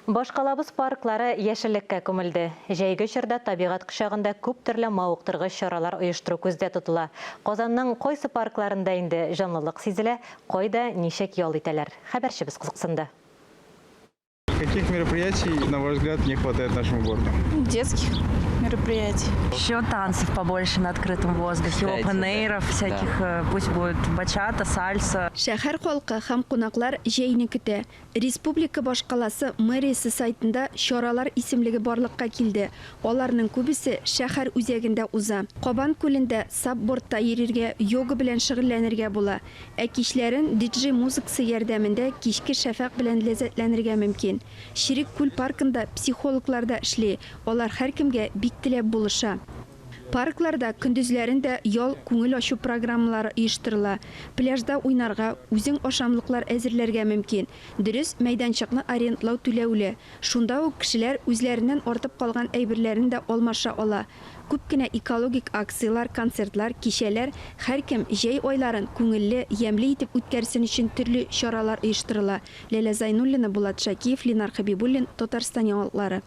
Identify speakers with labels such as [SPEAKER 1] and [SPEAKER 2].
[SPEAKER 1] Башкалабыз парклары яшеллеккә күмелде. Җәйге чорда табигать кочагында күп төрле мавыктыргыч чаралар оештыру күздә тотыла. Казанның кайсы паркларында инде җанлылык сизелә, кайда ничек ял итәләр? Хәбәрчебез кызыксынды.
[SPEAKER 2] Каких мероприятий, на ваш взгляд, не хватает нашему городу?
[SPEAKER 3] Детских мероприятий.
[SPEAKER 4] Еще танцев побольше на открытом воздухе, опен-эйров всяких, пусть будет бачата, сальса.
[SPEAKER 5] Шәһәр халкы һәм кунаклар җәйне көтә. Республика башкаласы мэриясе сайтында чаралар исемлеге барлыкка килде, аларның күбесе шәһәр үзәгендә уза. Кабан күлендә сапбордта йөрергә, йога белән шөгыльләнергә була. Ә кичләрен диджей музыкасы ярдәмендә кичке шәфәкъ белән ләззәтләнергә мөмкин. Черек күл паркында психологлар да эшли, алар һәркемгә бик теләп булыша. Паркларда көндезләрен дә ял, күңел ачу программалары оештырыла. Пляжда уйнарга, үзең ашамлыклар әзерләргә мөмкин. Дөрес, мәйданчыкны арендлау түләүле. Шунда ук кешеләр үзләреннән артып калган әйберләрен дә алмаша ала. Күп кенә экологик акцияләр, концертлар, кичәләр, һәркем җәй айларын күңелле, ямьле итеп үткәрсен өчен төрле чаралар оештырыла. Ләлә Зайнуллина, Булат Шакиев, Ленар Хәбибуллин, Татарстан яңалыклары.